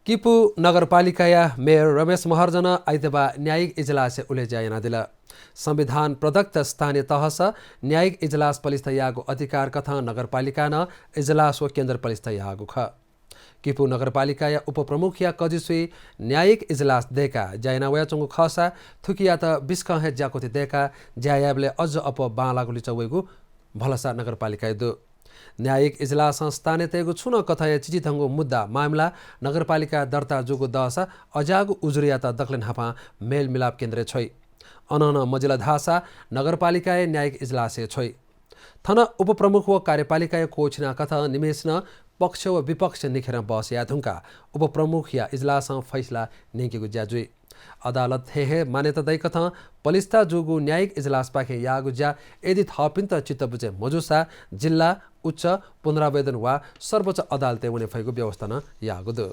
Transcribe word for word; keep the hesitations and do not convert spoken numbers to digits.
किपू नगरपालिकाया मेयर रमेश महर्जनं आइतबाः न्यायिक इजलासय् उलेज्या यानादिल। संविधान प्रदत्त स्थानीय तहस न्यायिक इजलास पलिस्था याःगु अधिकार कथं नगरपालिकां नं इजलास व केन्द्र पलिस्था याःगु खः। किपू नगरपालिकाया उपप्रमुखया कजिसुइ न्यायिक इजलास दय्काः ज्या याना वयाच्वंगु खःसा थुकियात बिस्कं हे ज्याकुथि दय्काः ज्या यायेबलय् अझ अप्वः बांलाःगु लिच्वः वइगु भलसा नगरपालिकाया दु। न्यायिक इजलासं स्थानीयतय्गु छुं नं कथंया चिचिधंगु मुद्दा मामिला नगरपालिकाय् दर्ता जूगु दःसा अज्याःगु उजुरीयात दकलय् न्हापां मेलमिलाप केन्द्रय् छ्वइ। अनं नं मजिल धाःसा नगरपालिकाया न्यायिक इजलासय् छ्वइ। थन उपप्रमुख व कार्यपालिकाया क्वःछिना कथं निम्हय्सिनं पक्ष व विपक्ष निखेरं बहस याये धुंकाः उपप्रमुखया इजलासं फैसला न्यंकेगु ज्या जुइ। अदालत थें हे मान्यता दइकथं पलिस्था जूगु न्यायिक इजलासपाखें याःगु ज्या यदि थःपिन्त चित्त बुझे मजूसा जिल्ला उच्च, पुनरावेदन वा सर्वोच्च अदालतय् वने फइगु व्यवस्था नं याःगु दु।